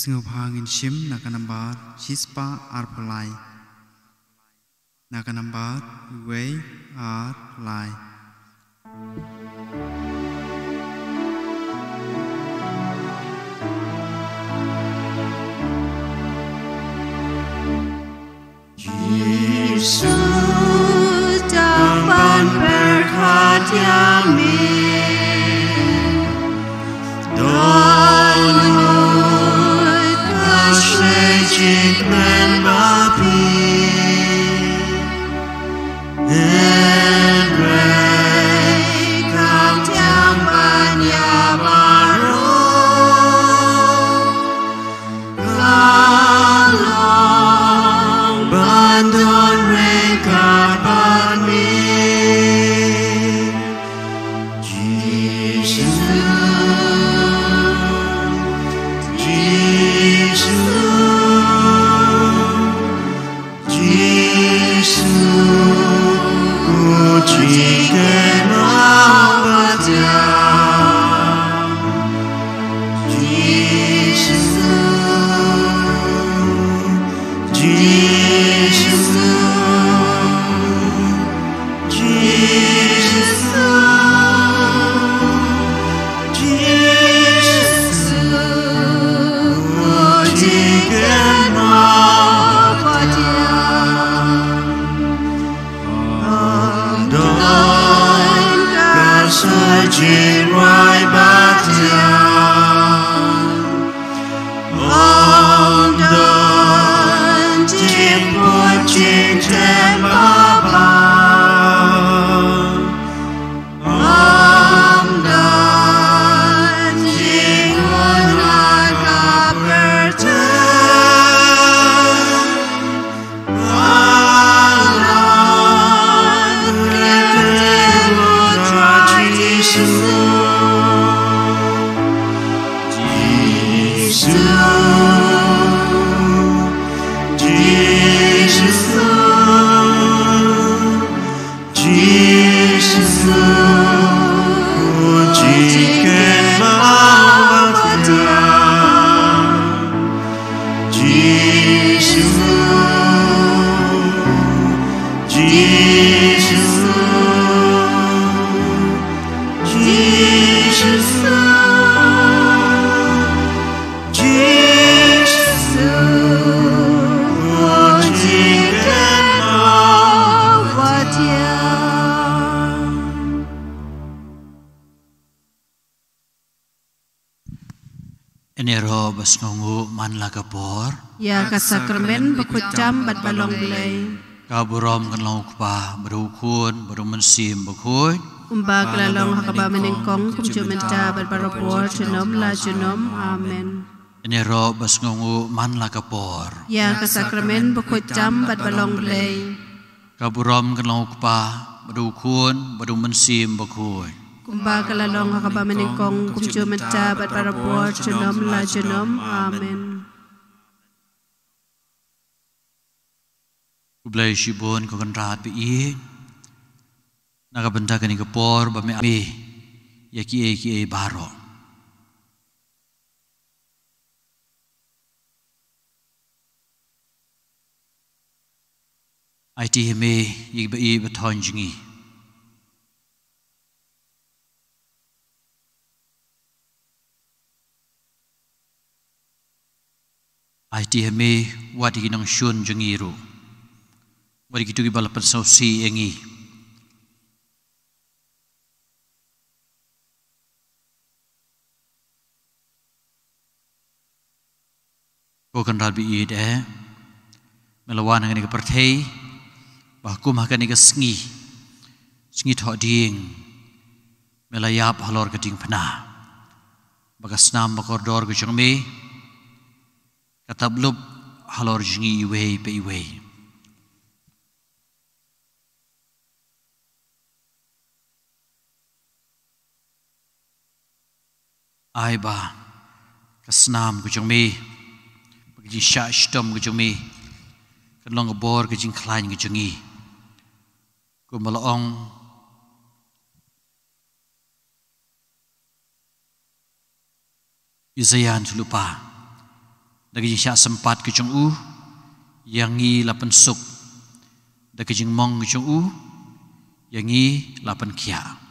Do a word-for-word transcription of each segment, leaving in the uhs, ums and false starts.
Sngewbha ngin shim na ka nambar shispah arphew lai. Na ka nambar wei ar lai. Jisu, tang ban pyrkhat ïa me. Don lut ka shynrang ba phi. Hynrei khamtam ban ïa baroh. Ka long ban don ryngkat bad me. Jisu, Jisu, Jisu, ko jingkynmaw ba thiang. Jisu, Jisu, Jisu, Jisu, ko jingkynmaw ba thiang. Ym don ka jingrwai ba thiang. Ym don jingpynjah jingtep ba bha. Ym don jingwan ha ka pyrthei. Jisu, Jisu, Jisu, Jisu, ko jingkynmaw ba thiang. Ïaroh ba sngewnguh man la ka por. Ïa ka sakramen bakhuid tam bad balong Blei. Ka burom kan long u Kpa, bad u Khun, bad u Mynsiem Bakhuid. Kumba ka la long ha kaba mynnyngkong, kumjuh mynta bad barabor, junom la junom. Amen. Ïaroh ba sngewnguh man la ka por. Ïa ka sakramen bakhuid tam bad balong Blei. Ka burom kan long u Kpa, bad u Khun, bad u Mynsiem Bakhuid. Kumba ka la long ha kaba mynnyngkong, kumjuh mynta bad barabor, junom la junom. Amen. Khublei shibun ko Kynrad ba ïeit. Na ka bynta kane ka por ba me ai ïa kiei kiei baroh. Aiti ha me ïa kiba ïeit ba thoh jong ngi. Aiti ha me wat ïa ki nongshun jong ngi ruh, wat ïa kito kiba la pynsngewsih ïa ngi. Ko Kynrad ba ïeit eh, me la wan ha kane ka pyrthei ba kum ha kane ka sngi, sngi Thohdieng, me la ïap halor ka diengphna, ba ka snam ba kordor ka jong me ka tap lup halor jong ngi iwei pa iwei. Ai ba ka snam ka jong me, ba ka jingshah shitom ka jong me, kan long ka bor ka jingkhlaiñ ka jong ngi. Kumba la ong Isaiah hynriew lypa, Da ka jingshah sympat ka jong u, ïa ngi la pynsuk. Da ka jingmong ka jong u, ïa ngi la pynkhiah.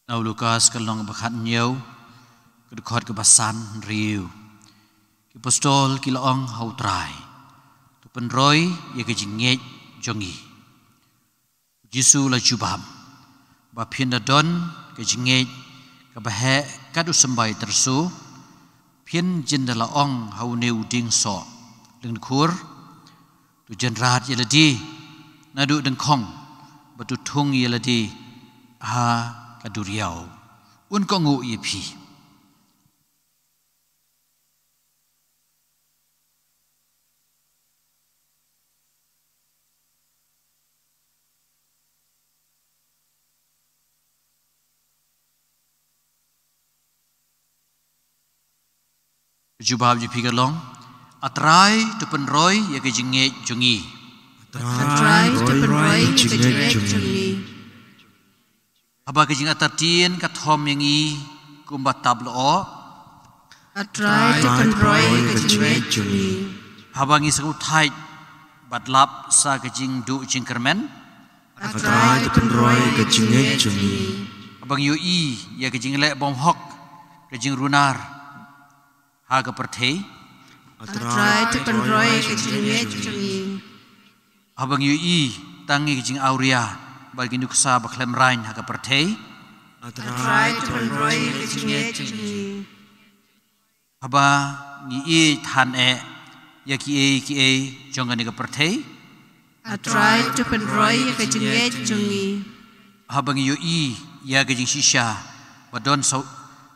Na u Lukas ka lynnong ba khathynñiew, ka dkhot kaba san hynriew. Ki apostol ki la ong ha u Trai: To pynroi ïa ka jingngeit jong ngi. U Jisu u la jubab: Ba phin da don ka jingngeit kaba heh kat u symbai tyrso, phin jin da la ong ha une u dieng soh lyngdkhur: To jynrat ïa lade naduh dyngkhong, bad to thung ïa lade ha ka duriaw, un kohnguh ïa phi. Jubab jong phi ka long: A Trai, to pynroi ïa ka jingngeit jong ngi. A Trai, to pynroi ïa ka jingngeit jong ngi. Haba ka jingartatien ka thom ïa ngi kumba tap lyoh. A Trai, to pynroi ïa ka jingngeit jong ngi. Haba ngi sngewthuh bad lap sa ka jingduh jingkyrmen. A Trai, to pynroi ïa ka jingngeit jong ngi. Haba ngi ïohi ïa ka jingleh bymhok, ka jingrunar ha ka pyrthei. A Trai, to pynroi ïa ka jingngeit jong ngi. Haba ngi ïohi tang ïa ka jingawria bad ki nuksa ba khlem raiñ ha ka pyrthei. A Trai, to pynroi ïa ka jingngeit jong ngi. Haba ngi ïeit than eh ïa kiei kiei jong kane ka pyrthei. A Trai, to pynroi ïa ka jingngeit jong ngi. Haba ngi ïohi ïa ka jingshisha ba don saw-,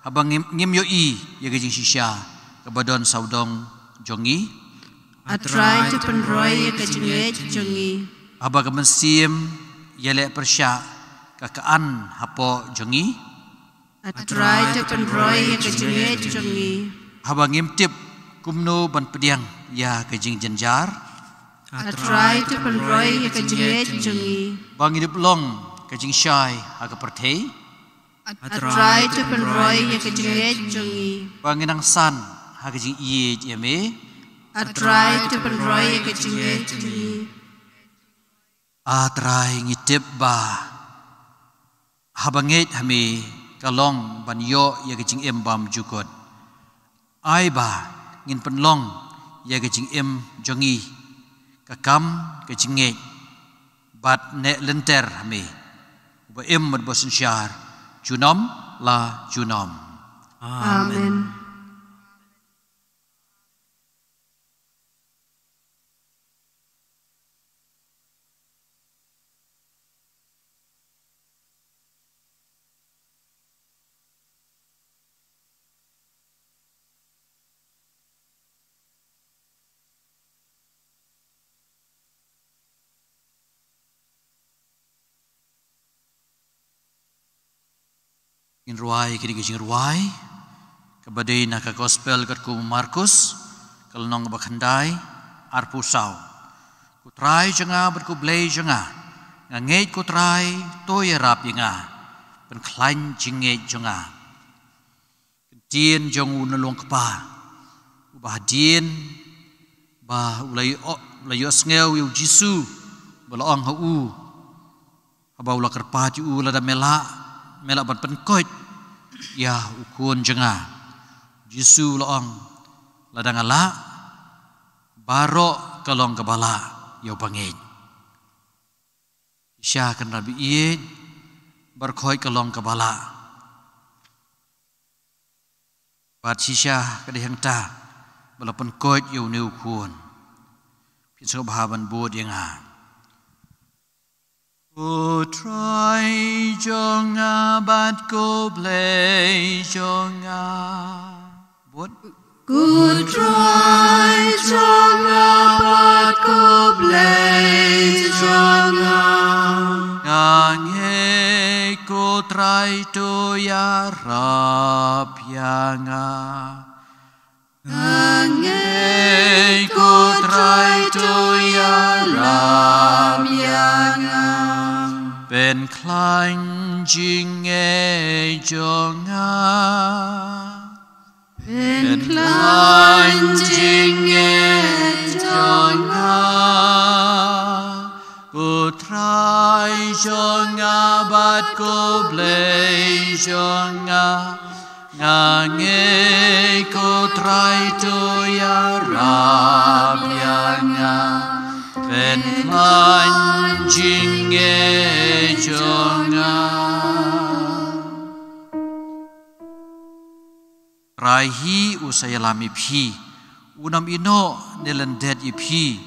haba ngim, ngim ïohi ïa ka jingshisha kaba don sawdong jong ngi. A Trai, to pynroi ïa ka jingngeit jong ngi. Haba ka mynsiem ïaleh pyrshah ka kan hapoh jong ngi. A Trai, to pynroi ïa ka jingngeit jong ngi. Haba ngim tip kumno ban pdiang ïa ka jingjynjar. A Trai, to pynroi ïa ka jingngeit jong ngi. Ba ngi dep long ka jingshai ha ka pyrthei. A Trai, to pynroi ïa ka jingngeit jong ngi. Ba ngi nang san ha ka jingïeit ïa me. A Trai, to pynroi ïa ka jingngeit jong ngi. A Trai, ngi tip ba haba ngeit ha me ka long ban ïoh ïa ka jingim bymjukut. Ai ba ngin pynlong ïa ka jingim jong ngi ka kam ka jingngeit bad neh lynter ha me, uba im bad ba synshar junom la junom. Amen. Ngin rwai kine ki jingrwai kaba dei na ka Gospel katkum u Markus, ka lynnong kaba khyndai, arphew saw. Ko Trai jong nga bad ko Blei jong nga, nga ngeit ko Trai, to ïarap ïa nga, pynkhlaiñ jingngeit jong nga. Ktien jong u Nongïalam Kpa, uba hadien ba u la ïoh, u la ïohsngew ïa u Jisu, ba la ong ha u, haba u la kyrpad ïa u lada me lah, me lah ban pynkoit ïa u khun jong nga. Jisu u la ong, lada nga lah, baroh ka long kaba lah ïa uba ngeit. Shisha kan rabi ïeit, baroh khoit ka long kaba lah. Bad shisha ka dei hangta ba la pynkoit ïa une u khun. Phin sngewbha ban bud ïa nga. Ko Trai jong nga bad ko Blei jong nga. Bud. Ko Trai jong nga bad ko Blei jong nga. Nga ngeit ko Trai to ïarap ïa nga. Nga ngeit ko Trai to ïarap ïa nga. Pynkhlaiñ jingngeit jong nga. Pynkhlaiñ jingngeit jong nga. Ko Trai jong nga bad ko Blei jong nga. Nga ngeit ko Trai to ïarap ïa nga. Pynkhlaiñ jingngeit jong nga. Trai hi u sa ïalam ïa phi, un ym ïehnoh ne lyndet ïa phi,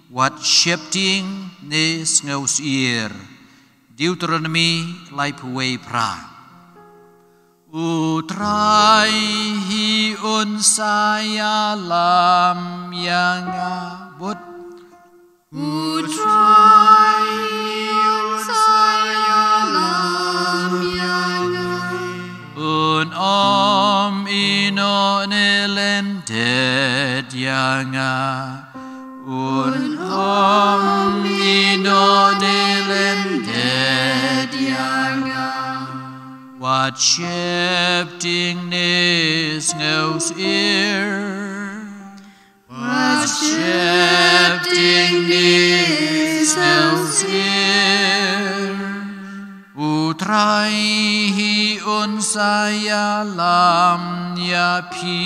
wat sheptieng ne sngewsyier. Deuteronomi laiphew wei phra. U Trai hi un sa ïalam ïa nga. Bud. U Trai hi un sa ïalam ïa nga. Un ym ïehnoh ne lyndet ïa nga. Un ym ïehnoh ne lyndet ïa nga. Wat sheptieng ne sngewsyier. Wat sheptieng ne sngewsyier. U Trai hi un sa ïalam ïa phi.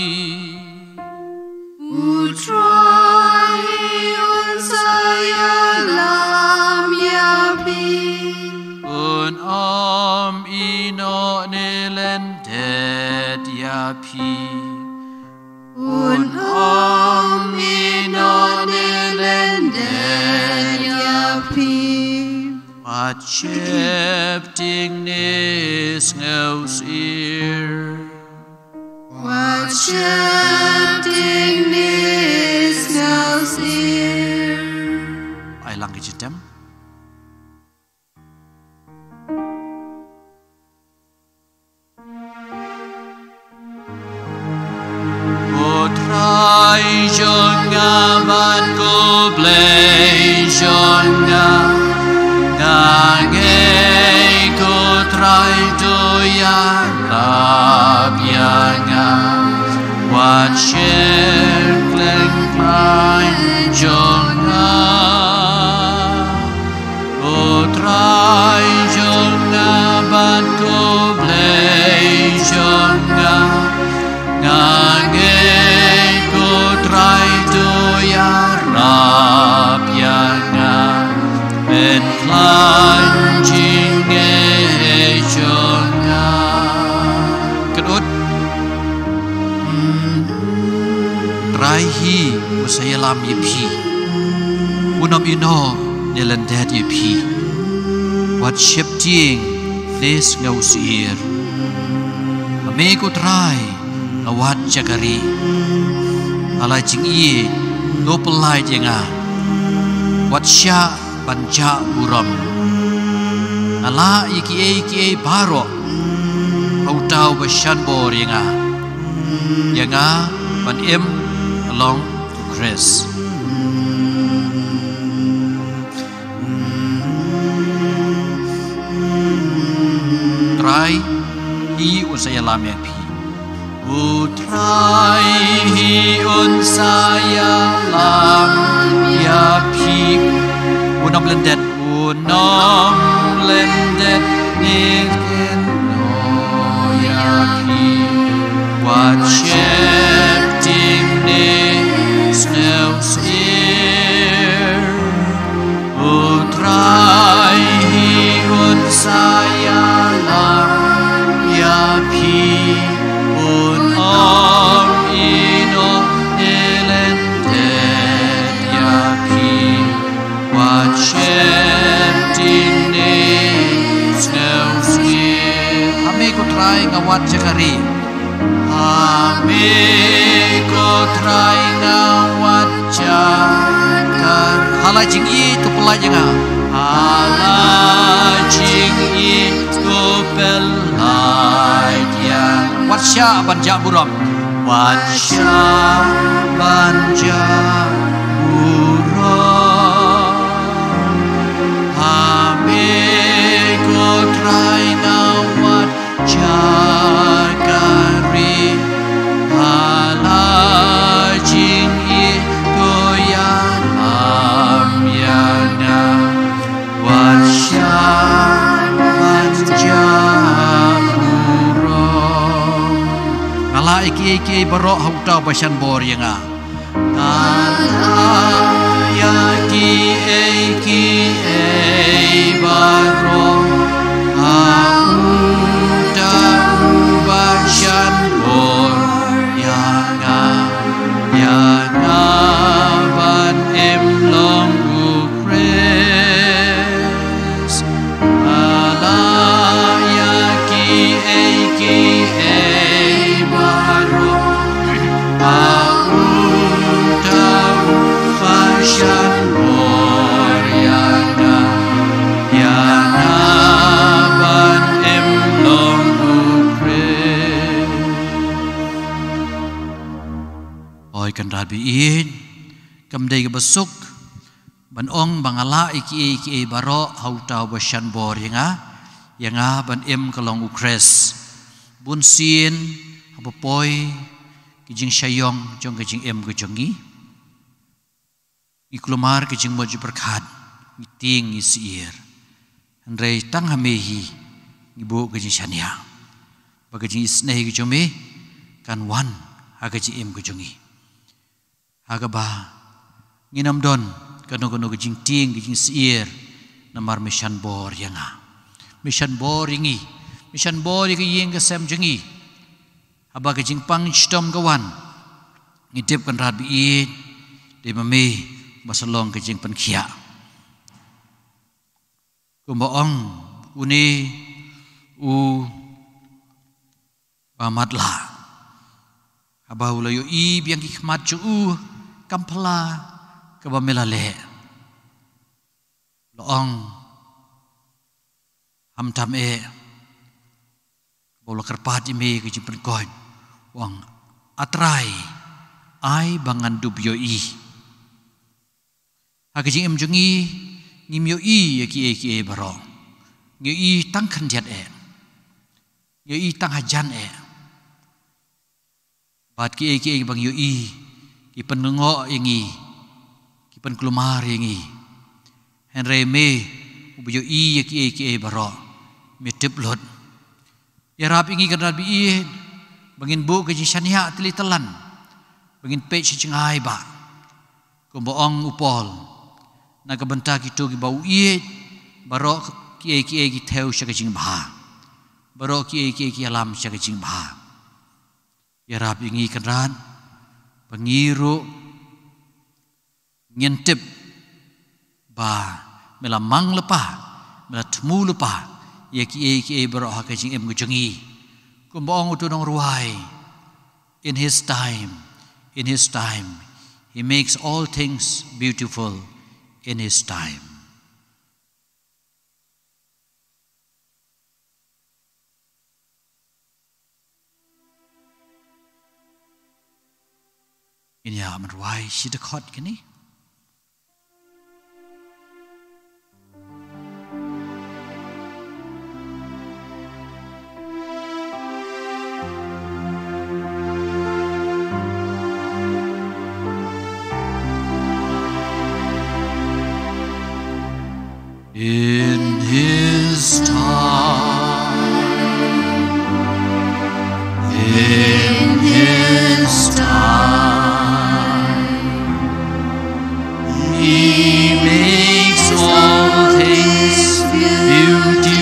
U Trai hi un sa ïalam ïa phi. Un ym ïehnoh ne lyndet ïa phi. Un ym ïehnoh ne lyndet ïa phi. Wat sheptieng ne sngewsyier. Wat sheptieng ne sngewsyier. Ai lang ki jitem. Ko Trai jong nga bad ko Blei jong nga, nga ngeit ko Trai to ïarap ïa nga, wat sheptieng ne sngewsyier jong nga. Ko Trai jong nga bad ko Blei jong nga, nga ngeit ko Trai to ïarap ïa nga, pynkhlaiñ jingngeit jong nga. Kynduh. Trai hi u sa ïalam ïa phi. Un ym ïehnoh ne lyndet ïa phi. Wat sheptieng ne sngewsyier. Ha me ko Trai nga wad jaka rieh. Ha la jingïeit to pyllait ïa nga. Wat shah ban jah burom. Nga lah ïa kiei kiei baroh. Uta uba shan bor ïa nga, ïa nga ban im ka long u Khrist. Trai hi un sa ïalam ïa phi. U Trai hi un sa ïalam ïa phi. U nonglen det, u nonglen det ne kynnoh ïa phi. Wat sheptieng ne sngewsih. U Trai hi un sa ïalam ïa phi, un ong ïa u nonglen det ïa phi, wat sheptieng ne sngewsih. Ha me ko Trai nga wad jaka ri. Ha me ko Trai nga wad jaka ri. Ha la jingïeit ko pynlait ïa nga. Ha la jingïeit ko pynlait ïa nga. Wat shah ban jah burom. Wat shah ban jah burom. Ha me ko Trai nga wad jaka ri. Ha la jingïeit ko ïalam ïa nga. Wat shah ban jah burom. Nga lah ïa kiei kiei baroh ha uta uba shan bor ïa nga. Nga lah ïa kiei kiei baroh ha uta uba shan bor ïa nga, ïa nga ban im long u Khrist. Nga lah ïa kiei kiei baroh ha uta uba shan bor ïa nga, ïa nga ban im long u Khrist. Oi Kynrad ba ïeit, kam dei kaba suk ban ong ba nga lah ïa kiei kiei baroh ha uta uba shan bor ïa nga, ïa nga ban im ka long u Khrist. Bunsien haba poi ki jingshah ïong jong ka jingim ka jong ngi, ngi kulmar ka jingmut jingpyrkhat, ngi tieng ngi syier. Hynrei tang ha me hi ngi buh ka jingshaniah, ba ka jingisynei ka jong me kan wan ha ka jingim ka jong ngi. Ha kaba ngin ym don kano kano ka jingtieng ka jingsyier, namar me shan bor ïa nga, me shan bor ïa ngi, me shan bor ïa ka ïing ka sem jong ngi. Haba ka jingpang shitom ka wan, ngi tip Kynrad ba ïeit, dei ma me ba sa long ka jingpynkhiah. Kumba ong une u ba matlah, haba u la ïohi biang ki khmat jong u, kam pla kaba me la leh. La ong, hamtam eh, ba u la kyrpad ïa me ka jingpynkoit, u ong, A Trai, ai ba ngan dup ïohi. Ha ka jingim jong ngi, ngim ïohi ïa kiei kiei baroh. Ngi ïohi tang khyndiat eh. Ngi ïohi tang hajan eh. Bad kiei kiei ba ngi ïohi ki pynlyngngoh ïa ngi, ki pynkulmar ïa ngi. Hynrei me uba ïohi ïa kiei kiei baroh, me tip lut. Ïarap ïa ngi Kynrad ba ïeit, ba ngin buh ka jingshaniah tylli tyllan, ba ngin peit sha jngai bah. Kumba ong u Paul, na ka bynta kito kiba u ïeit, baroh kiei kiei ki thew sha ka jingbha. Baroh kiei kiei ki ïalam sha ka jingbha. Ïarap ïa ngi Kynrad, ba ngi ruh ngin tip ba me la mang lypa, me la thmu lypa ïa kiei kiei baroh ha ka jingim ka jong ngi. Kumba ong uto u nongrwai, in his time, in his time, he makes all things beautiful in his time. Ngin ïa marwai shi dkhot kine. In his time, in his time, he makes all things beautiful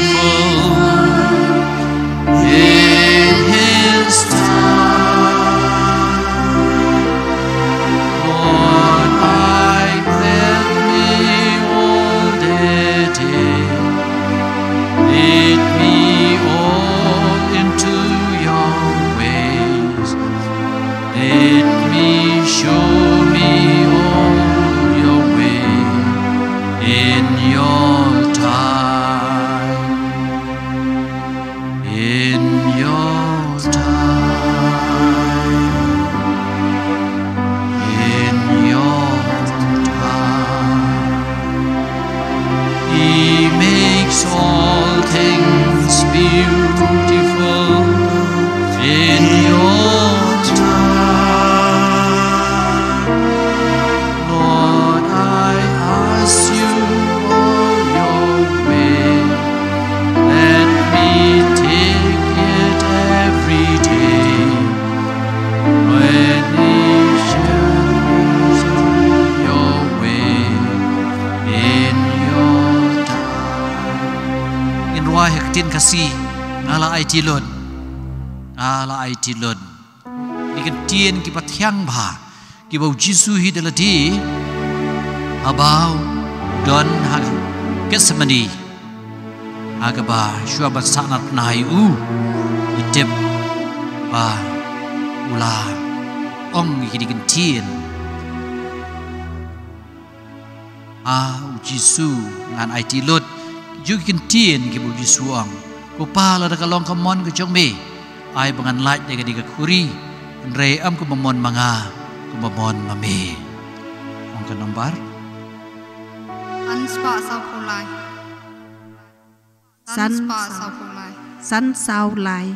in his time. Lord, I plant me all day day. Lead me all into your ways. Let me show me all your way in your time. In your time, in your time, he makes all things beautiful in your time. Lord, I ask you all your way. Let me take it every day. When he shows your way in your time. Ngin rwai ha ka ktien Khasi, nga la aiti lut. Nga la aiti lut. Ki ktien kiba thiang bha kiba u Jisu hi da lade haba u don ha Gethsemane, ha kaba shuwa ban sahnarphna ïa u, ngi tip ba u la ong ïa kine ki ktien. A u Jisu, ngan aiti lut. Ki ju ki ktien kiba u Jisu u ong, Ko Pa, lada ka long ka mon ka jong me, ai ba ngan lait da kane ka khuri, hynrei ym kumba mon ma nga, kumba mon ma me. Ong ka nombar san spah saw phew lai. San spah saw lai. San saw lai.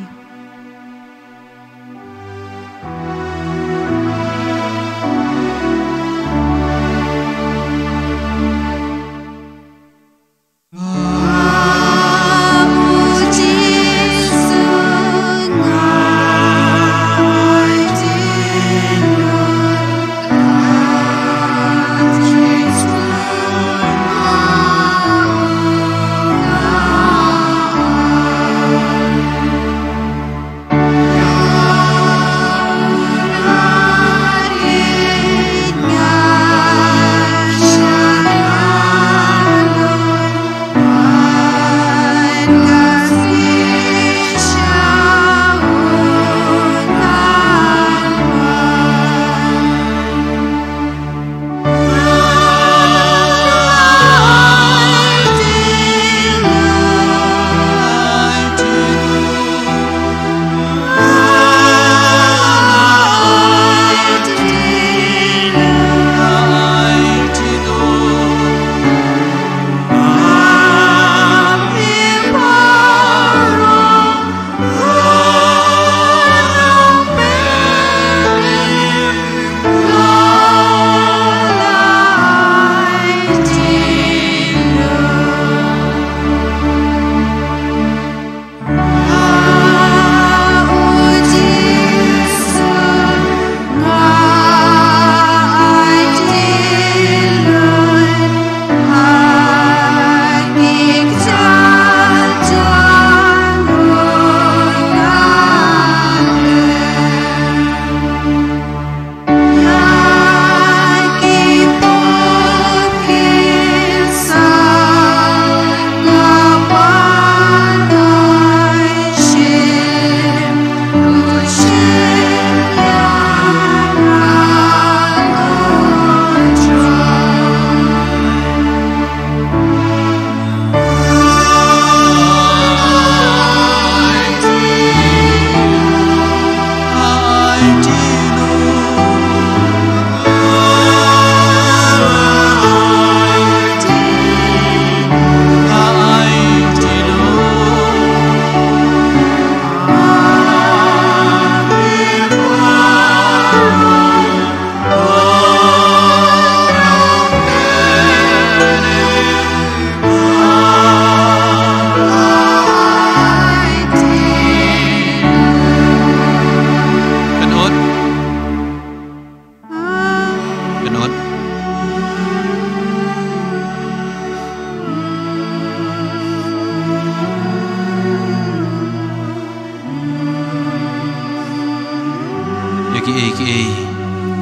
Kiei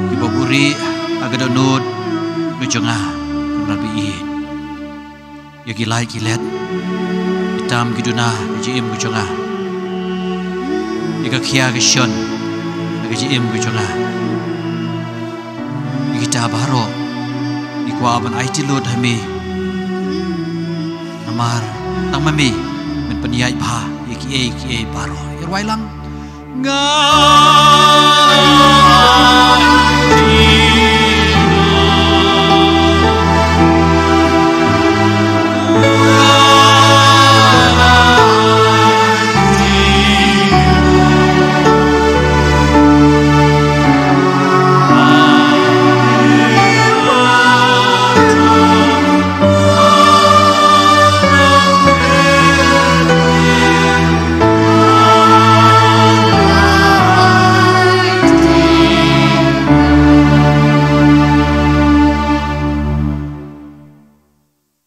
kiba buhrieh ha ka dohnud ka jong nga, Kynrad ba ïeit. Ïa ki lait ki let, ki tam ki duna ha ka jingim ka jong nga. Ïa ka khia ka shon ha ka jingim ka jong nga. Ïa kita baroh ngi kwah ban aiti lut ha me. Namar tang ma me men pynïaid bha ïa kiei kiei baroh. Ïa rwai lang. Nga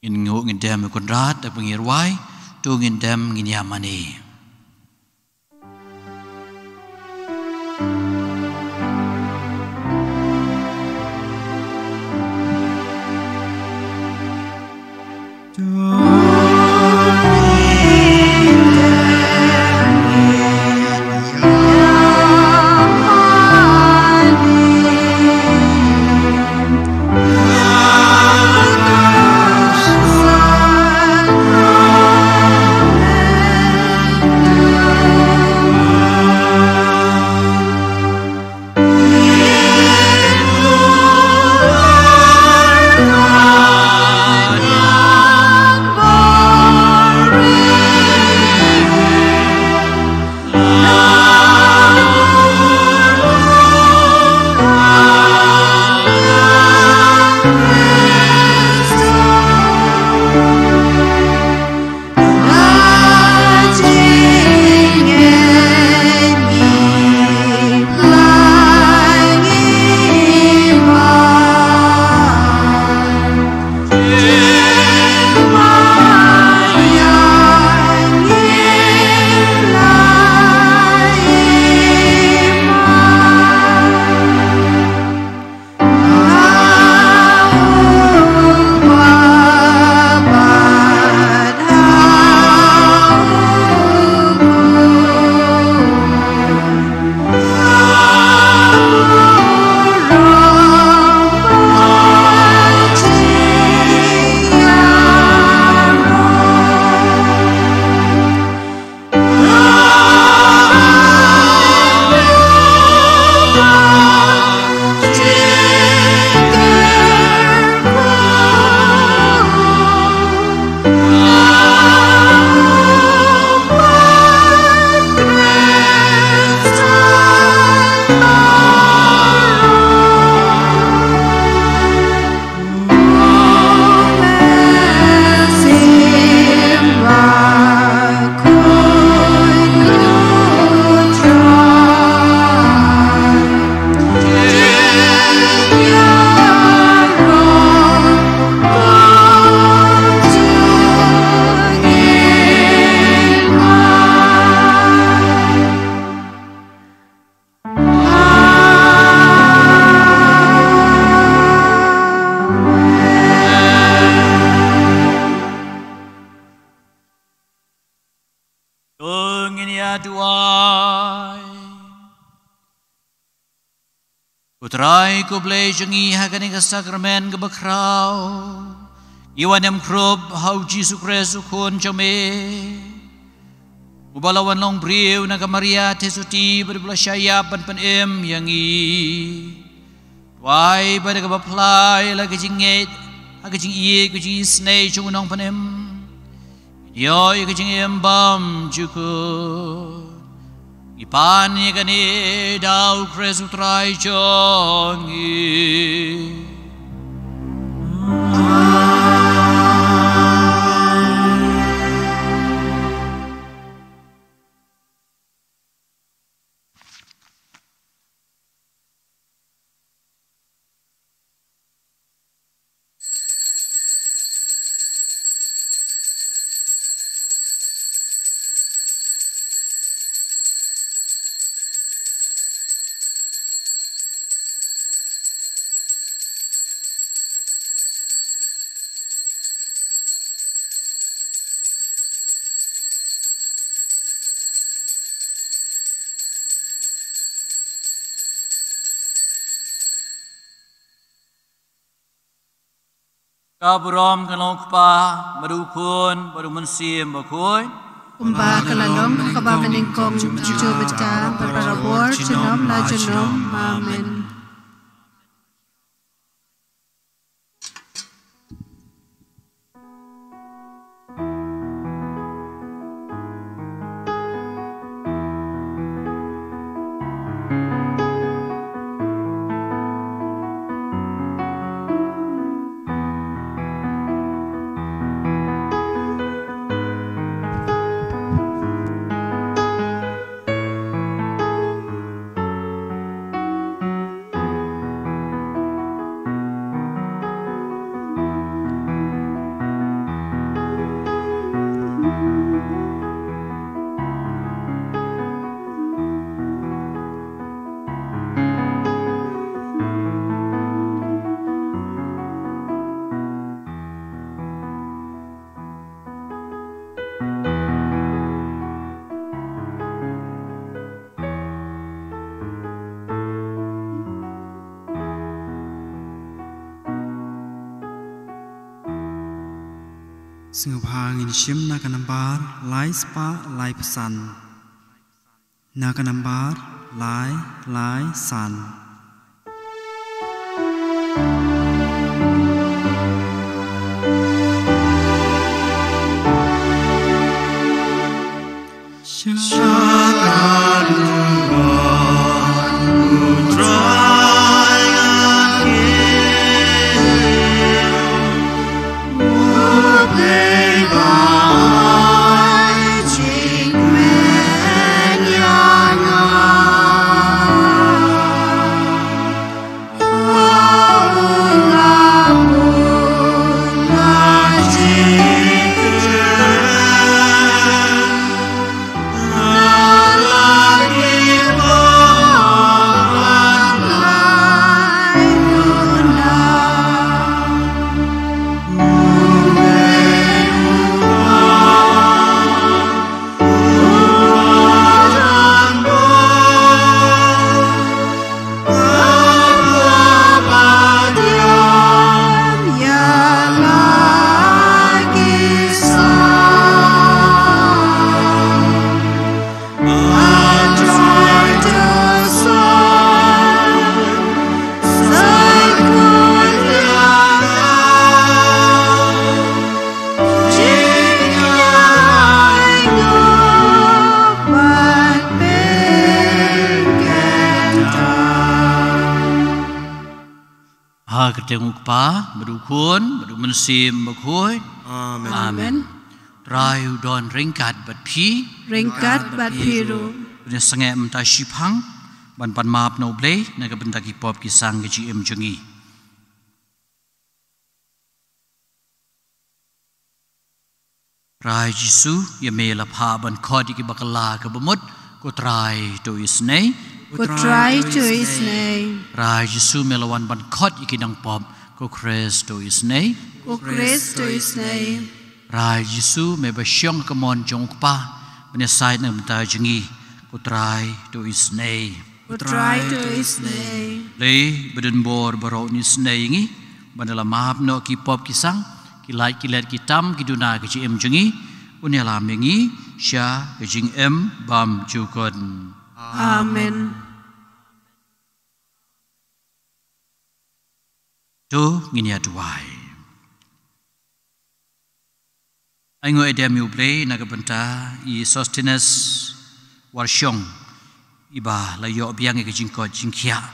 Ngin nguh ngin dem ïa u Kynrad, da ba ngin rwai, to ngin dem ngin ïa mane. To ngin ïa duwai. Ko Trai ko Blei jong ngi, ha kane ka sakramen kaba khraw, ngi wan ïam khrup ha u Jisu Khrist u Khun jong me, uba la wan long briew na ka Maria Theisotti bad uba la shah ïap ban pynim ïa ngi. Duwai ba da kaba phla ïa la ka jingngeit ha ka jingïeit ka jingisynei jong u Nongpynim, ngin ïoh ïa ka jingim bymjukut. Ngi pan ïa kane da u Khrist u Trai jong ngi. Ka burom ka long u Kpa, bad u Khun, bad u Mynsiem Bakhuid. Kumba ka la long ha kaba mynnyngkong, juh bad ka, bad barabor, junom la junom. Amen. Sngewbha ngin shim na ka nambar lai spah lai phew san. Na ka nambar lai lai san. Ha ka kyrteng u Kpa, bad u Khun, bad u Mynsiem Bakhuid. Amen. Amen. Trai u don ryngkat bad phi. Ryngkat bad phi ruh. Ngin ïa sangeh mynta shiphang ban pan map na U Blei na ka bynta ki pop ki sang ka jingim jong ngi. Trai Jisu, ïa me la phah ban khot ïa ki bakla ka bamut, ko Trai to isynei. Ko Trai to isynei. Trai Jisu, me la wan ban khot ïa ki nongpop, ko Khrist to isynei. Ko Khrist to isynei. Trai Jisu, me ba shong ha ka mon jong u Kpa ban ïasaid na ka bynta jong ngi, ko Trai to isynei. Ko Trai to isynei. Blei ba don bor baroh un isynei ïa ngi, ban da la map noh ki pop ki sang, ki lait ki let ki tam ki duna ka jingim jong ngi, un ïalam ïa ngi sha ka jingim bymjukut. Amen. To ngin ïa duwai. Ai nguh ai dem ïa U Blei na ka bynta i Sosthenes Warshong, iba la ïoh biang ïa ka jingkoit jingkhiah.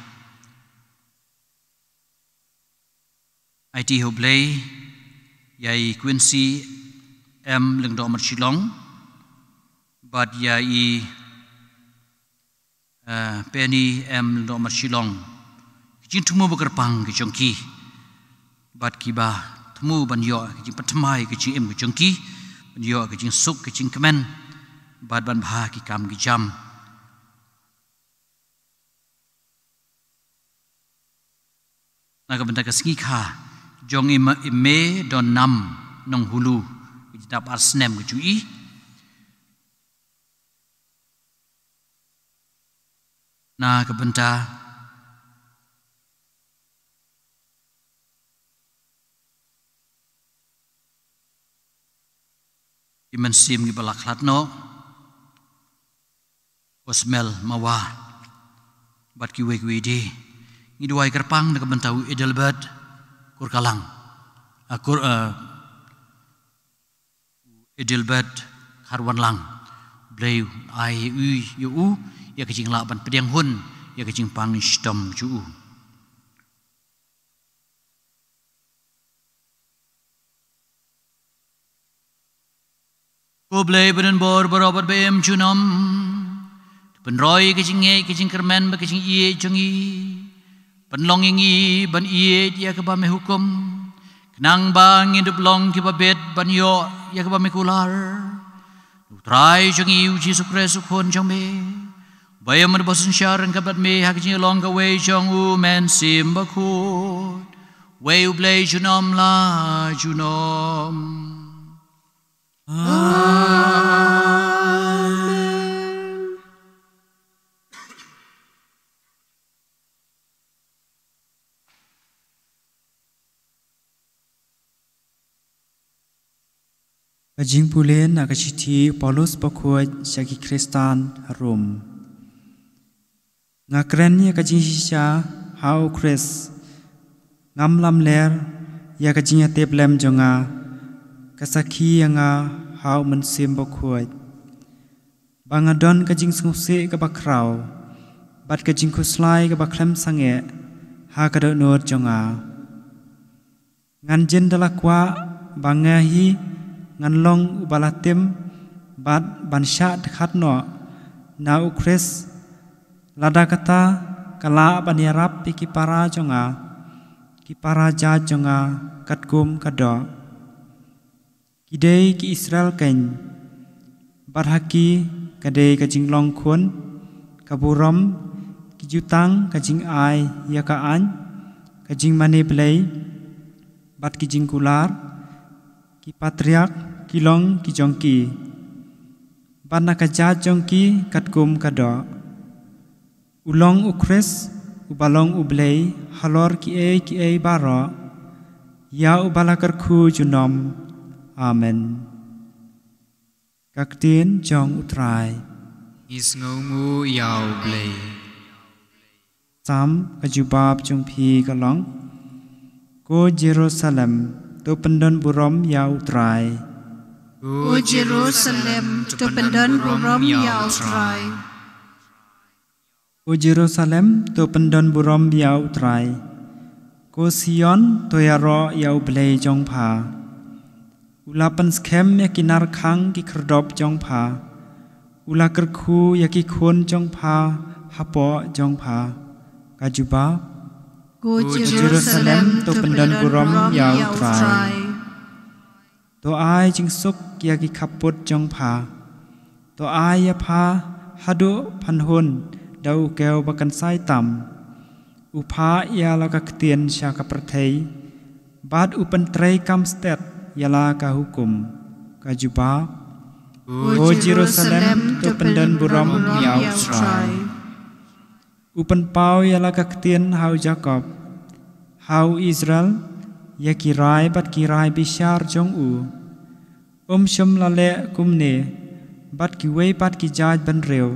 Aiti ha U Blei ïa i Quincy M Lyngdoh Marshillong, bad ïa i eh, Penny M Lyngdoh Marshillong. Ki jingthmu ba kyrpang ki jong ki. Bad kiba thmu ban ïoh ki jingpynthymmai ki jingim ki jong ki. Ban ïoh ki jingsuk ki jingkmen. Bad ban bha ki kam ki jam. Na ka bynta ka sngi kha jong i Ma-, i Mei Don Nam Nonghulu, ka jingdap ar snem ka jong i. Na ka bynta Mynsiem ngi ba la khlad noh, u Smel Mawa bad kiwei kiwei de. Ngi duwai kyrpang na ka bynta u Edelbert Kurkalang, a, Kur, a, u Edelbert Kharwanlang. Blei u ai ïa u, ïa u ïa ka jinglah ban pdiang hun ïa ka jingpang shitom jong u. Ko Blei ba don bor baroh bad ba im junom, pynroi ka jingngeit, ka jingkyrmen bad ka jingïeit jong ngi. Pynlong ïa ngi ban ïeit ïa kaba me hukum, khnang ba ngin dup long kiba bit ban ïoh ïa kaba me kular. U Trai jong ngi u Jisu Khrist u Khun jong me, ba im bad ba synshar ryngkat bad me ha ka jinglong kawei jong u Mynsiem Bakhuid, wei U Blei junom la junom. Amen. Ka jingpule na ka shithi u Paulus Bakhuid sha ki Khristan ha Rom. Nga kren ïa ka jingshisha ha u Khrist, ngam lamler ïa ka jingïatiplem jong nga, ka sakhi ïa nga ha u Mynsiem Bakhuid, ba nga don ka jingsngewsih kaba khraw bad ka jingkhuslai kaba khlem sangeh ha ka dohnud jong nga. Ngan jin da la kwah ba nga hi ngan long uba la tim bad ban shah dkhat noh na u Khrist. Lada kata ka lah ban ïarap ïa ki para jong nga, ki para jait jong nga katkum ka doh. Ki dei ki Israel keiñ, bad ha ki ka dei ka jinglong khun, ka burom, ki jutang, ka jingai ïa ka aiñ, ka jingmane Blei, bad ki jingkular, ki patriark ki long ki jong ki, bad na ka jait jong ki katkum ka doh. U long u Khrist uba long U Blei halor kiei kiei baroh, ïa uba la kyrkhu junom. Amen. Ka ktien jong U Trai. Ngi sngewnguh ïa U Blei. Psalm, ka jubab jong phi ka long: Ko Jerusalem, to pyndon burom ïa U Trai. Ko Jerusalem, to pyndon burom ïa U Trai. Ko Jerusalem, to pyndon burom ïa U Trai. Ko Sion, to ïaroh ïa U Blei jong pha. U la pynskhem ïa ki narkhang ki khyrdop jong pha. U la kyrkhu ïa ki khun jong pha hapoh jong pha. Ka jubab. Ko Jerusalem, to pyndon burom ïa U Trai. To ai jingsuk ïa ki khappud jong pha. To ai ïa pha haduh phanhun da u kew ba kynsai tam. U phah ïa la ka ktien sha ka pyrthei, bad u pyntrei kam stet ïa la ka hukum. Ka jubab. Ko Jerusalem, to pyndon burom ïa U Trai. U pynpaw ïa la ka ktien ha u Jakob, ha u Israel, ïa ki rai bad ki rai bishar jong u. Um shym la leh kumne bad kiwei pat ki jaitbynriew.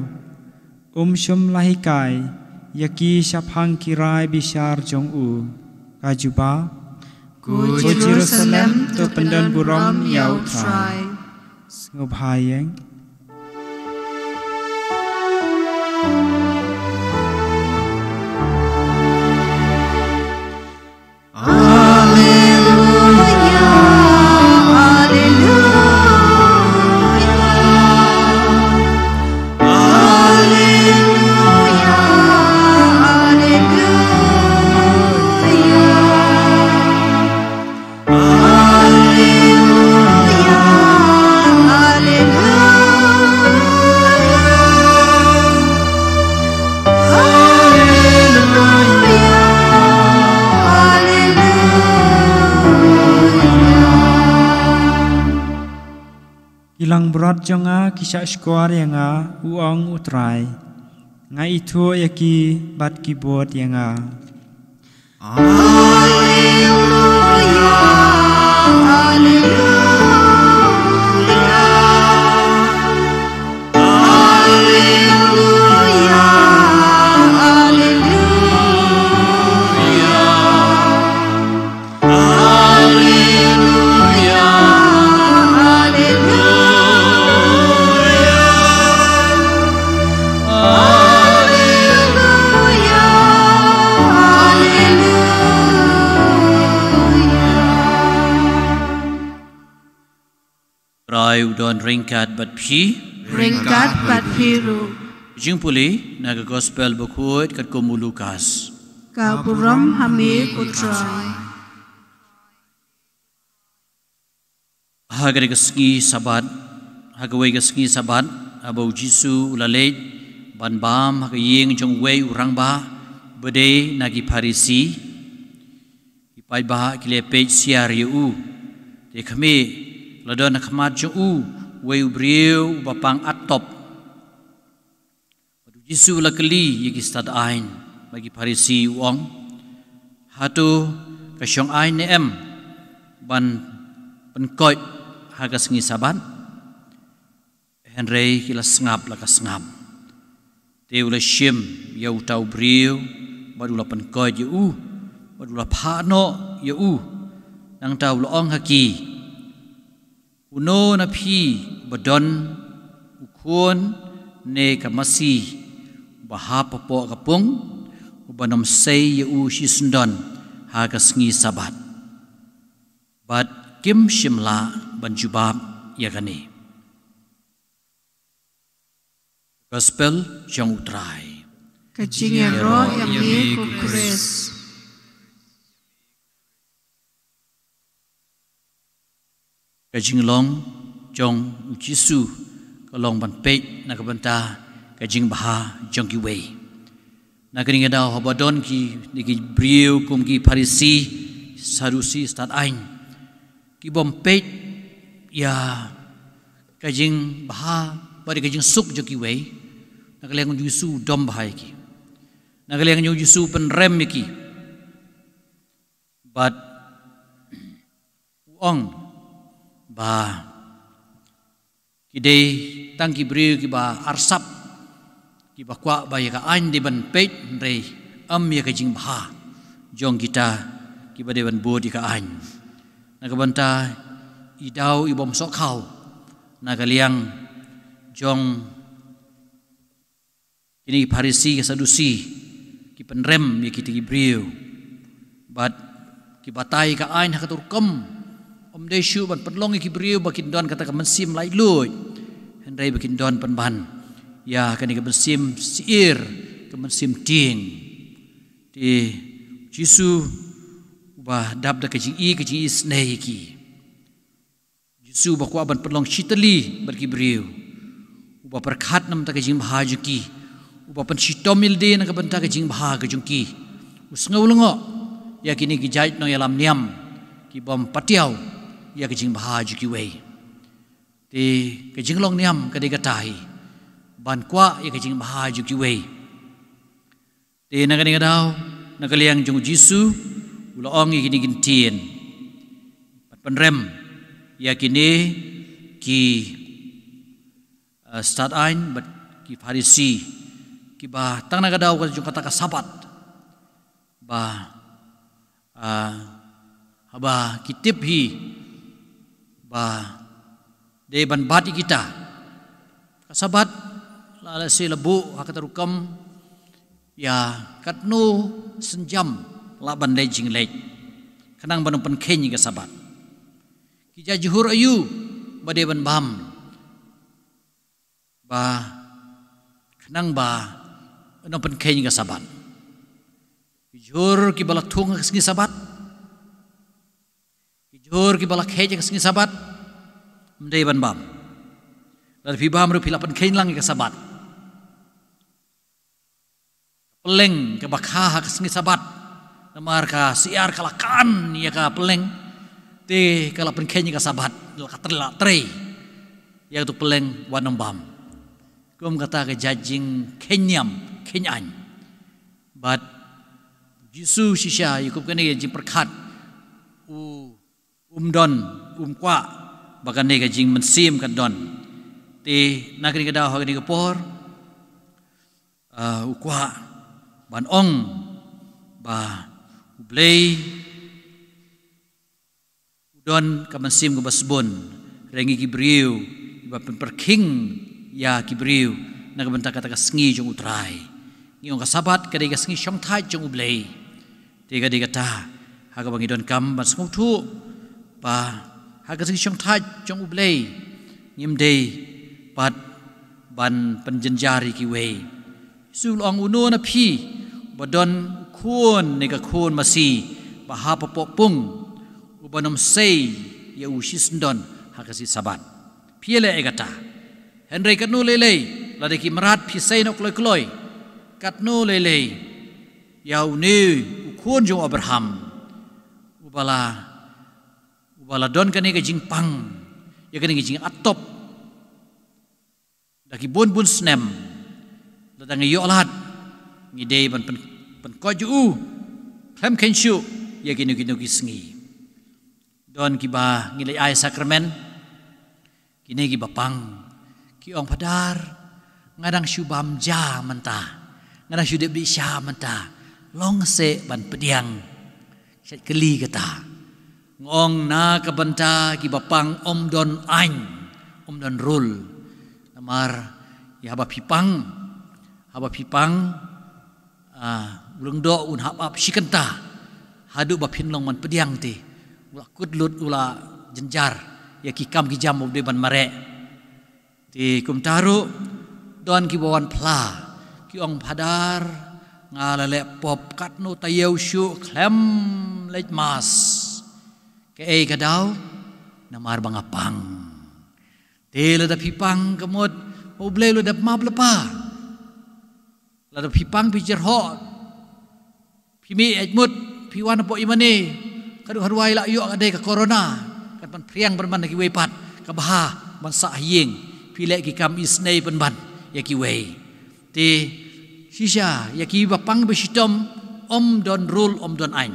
Um shym la hikai ïa ki shaphang ki rai bishar jong u. Ka jubab. Ko Jerusalem, to pyndon burom ïa U Trai. Sngewbha ïeng. Ki langbrot jong nga ki shah shkor ïa nga, u ong U Trai. Nga ithuh ïa ki bad ki bud ïa nga. Alleluia, alleluia. Ai u don ryngkat bad phi. Ryngkat bad phi ruh. Jingpule na ka Gospel bakhuid katkum u Lukas. Ka burom ha me ko Trai. Ha kane ka sngi Sabat, ha kawei ka sngi Sabat, haba u Jisu u la leit ban bam ha ka ïing jong uwei u rangbah ba dei na ki Pharisi. Ki paidbah ki la peit siar ïa u. Te khmih, la don ha khmat jong u uwei u briew uba pang attop. Bad u Jisu u la kylli ïa ki stad aiñ bad ki Pharisi, u ong, hato ka shong aiñ ne em ban pynkoit ha ka sngi Sabat? Hynrei ki la sngap la ka sngap. Te u la shim ïa uta u briew bad u la pynkoit ïa u bad u la phah noh ïa u. Nangta u la ong ha ki, uno na phi ba don u khun ne ka masi ba hap hapoh ka pung, uban ym sei ïa u shisyndon ha ka sngi Sabat? Bad kim shym lah ban jubab ïa kane. Gospel jong u Trai. Ka jingïaroh ïa me ko Khrist. Ka jinglong jong u Jisu ka long ban peit na ka bynta ka jingbha jong kiwei. Na kane ka daw haba don ki, ki briew kum ki Pharisi, Sadusi, stad aiñ, ki bym peit ïa ka jingbha bad ka jingsuk jong kiwei, na ka liang u Jisu u dom bha ïa ki. Na ka liang u Jisu u pynrem ïa ki. Bad u ong ba ki dei tang ki briew kiba arsap, kiba kwah ba ïa ka aiñ dei ban peit, hynrei ym ïa ka jingbha jong kita kiba dei ban bud ïa ka aiñ. Na ka bynta i daw i bym sohkhaw na ka liang jong kine ki Pharisi, ki Sadusi, ki pynrem ïa kita ki briew. Bad ki batai ka aiñ ha kato ka rukom, ym dei shuh ban pynlong ïa ki briew ba kin don kata ka mynsiem laitluid, hynrei ba kin don pynban ïa kane ka mynsiem syier, ka mynsiem tieng. Te Jisu uba dap da ka jingi, ka jingisynei ïa ki. Jisu uba kwah ban pynlong shitylli bad ki briew, uba pyrkhat namar ka jingbha jong ki, uba pynshitom ïalade na ka bynta ka jingbha ka jong ki, u sngew lyngngoh ïa kine ki jait nongïalam niam ki bym patiaw ïa ka jingbha jong kiwei. Te ka jinglong niam ka dei kata hi, ban kwah ïa ka jingbha jong kiwei. Te na kane ka daw, na ka liang jong u Jisu, u la ong ïa kine ki ktien bad pynrem ïa kine ki, eh, stad aiñ bad ki Pharisi, kiba tang na ka daw ka jong kata ka Sabat, ba, ah, haba ki tip hi ba dei ban bat ïa kita, ka Sabat la lehse la buh ha kata rukom, ïa katno synjam lah ban leit jingleit, khnang ban ym pynkheiñ ïa ka Sabat. Ki jhur aïu ba dei ban bam, ba khnang ba ym pynkheiñ ïa ka Sabat? Ki jhur kiba la thung ha ka sngi Sabat, ki jhur kiba la kheit ha ka sngi Sabat, ym dei ban bam. Lada phi bam ruh phi la pynkheiñ lang ïa ka Sabat. Pylleng kaba kha ha ka sngi Sabat, namar ka syiar ka la kan ïa ka pylleng, te ka la pynkheiñ ïa ka Sabat, la ka trei, la trei ïa kato pylleng, wat nym bam. Kum kata ka jait jingkheiñ niam, kheiñ aiñ. Bad Jisu shisha ïa kum kane ka jingpyrkhat u um don, um kwah ba kane ka jingmynsiem kan don. Te na kane ka daw ha kane ka por, ah, u kwah ban ong ba U Blei u don ka mynsiem kaba sbun, hynrei ngi ki briew, ba pynpyrkhing ïa ki briew na ka bynta kata ka sngi jong U Trai. Ngi ong ka Sabat ka dei ka sngi shongthait jong U Blei. Te ka dei kata ha kaba ngi donkam ban sngewthuh ba ha ka sngi shongthait jong U Blei, Ngim dei pat ban pynjynjar ïa kiwei. Jisu u la ong, uno na phi ba don u khun ne ka khun masi ba hap hapoh pung, u ban ym sei ïa u shisyndon ha ka sngi Sabbath. Phi ïaleh ïa kata. Hynrei katno lei lei, lada ki mrad phi sei noh kloi kloi, katno lei lei ïa une u khun jong u Abraham, uba la, uba la don kane ka jingpang ïa kane ka jingattop da ki bun bun snem. Lada ngi ïoh lad, ngi dei ban pyn, pynkoit ïa u khlem kheiñ shuh ïa kino kino ki sngi. Don kiba ngi leit ai sakramen, kine kiba pang, ki ong, Phadar, nga dang shu bam ja mynta, nga dang shu dep dih sha mynta, long seh ban pdiang. Shet kali kata. Nga ong, na ka bynta kiba pang ym don aiñ, ym don rul. Namar ïa haba phi pang, haba phi pang, ah, u lyngdoh un hap ap shi kynta haduh ba phin long ban pdiang te. U la kut lut, u la jynjar ïa ki kam ki jam u dei ban mareh. Te kumta ruh don kiba wan phla, ki ong, Phadar, nga la leh pop katno taïew shuh khlem leit mass. Kaei ka daw? Namar ba nga pang. Te lada phi pang ka mut ba U Blei u la dep map lypa. Lada phi pang phi jyrhoh, phi mih eit mut, phi wan hapoh ïingmane, ka duh hynrei la ïoh ka dei ka corona, kan pynphriang pynban ïa kiwei pat, ka bha ban sah ha ïing, phi leh ki kam isynei pynban ïa kiwei. Te shisha ïa kiba pang ba shitom, ym don rul, ym don aiñ.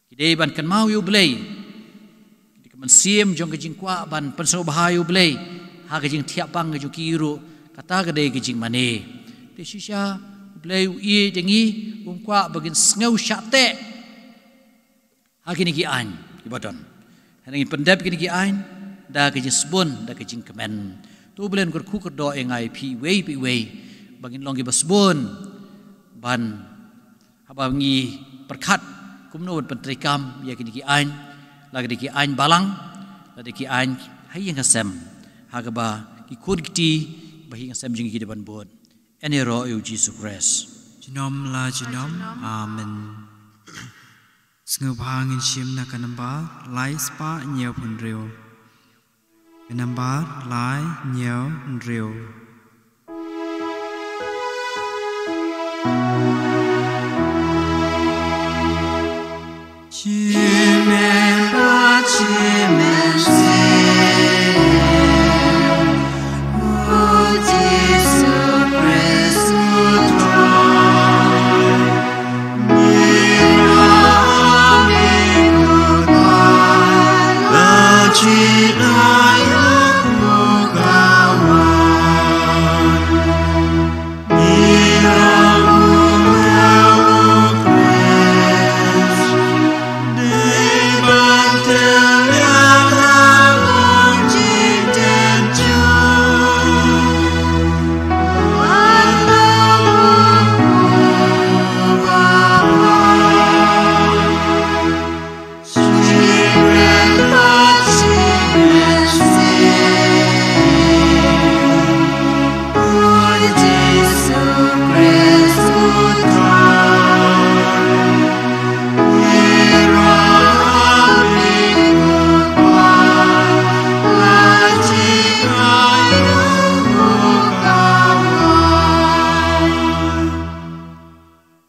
Ki dei ban kynmaw ïa U Blei. Ki dei ka mynsiem jong ka jingkwah ban pynsngewbha ïa U Blei ha ka jingthiah pang ka jong ki ruh, kata ka dei ka jingmane. Te shisha U Blei u ïeit ïa ngi, um kwah ba ngin sngew shah teh ha kine ki aiñ kiba don. Hynrei ngin pyndep kine ki aiñ da ka jingsbun, da ka jingkmen. To U Blei un kyrkhu kyrdoh ïa nga ïa phi iwei pa iwei ba ngin long kiba sbun ban haba ngi pyrkhat kumno ban pyntreikam ïa kine ki aiñ, la ka dei ki aiñ balang, la dei ki aiñ ha ïing ha sem, ha kaba ki khun ki kti ba ha ïing ha sem jong ngi ki dei ban bud. Yn ïaroh ïa U Jisu Khrist. Junom la junom. Amen. Sngewbha ngin shim na ka nambar lai spah hynñiew phew hynriew. Ka nambar lai hynñiew hynriew.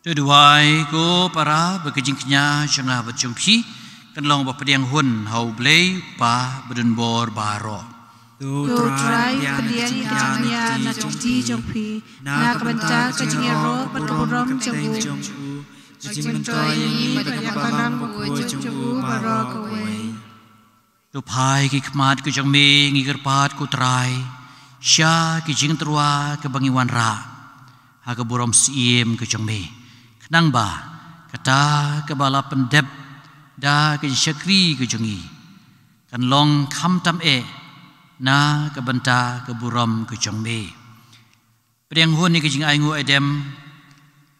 To duwai ko para ba ka jingkñia jong nga bad jong phi kan long ba pdiang hun ha U Blei U Kpa badonbor baroh. To Trai, pdiang ïa ka jingkñia na ka kti jong phi, na ka bynta ka jingïaroh bad ka burom jong u, ka jingmyntoi ïa ngi bad ka balang bakhuid jong u baroh kawei. To phai ki khmat ka jong me, ngi kyrpad ko Trai, sha ki jingtyrwa kaba ngi wanrah ha ka burom syiem ka jong me, khnang ba kata kaba la pyndep da ka jingshakri ka jong ngi kan long khamtam eh na ka bynta ka burom ka jong me. Pdiang hun ïa ka jingainguh aidem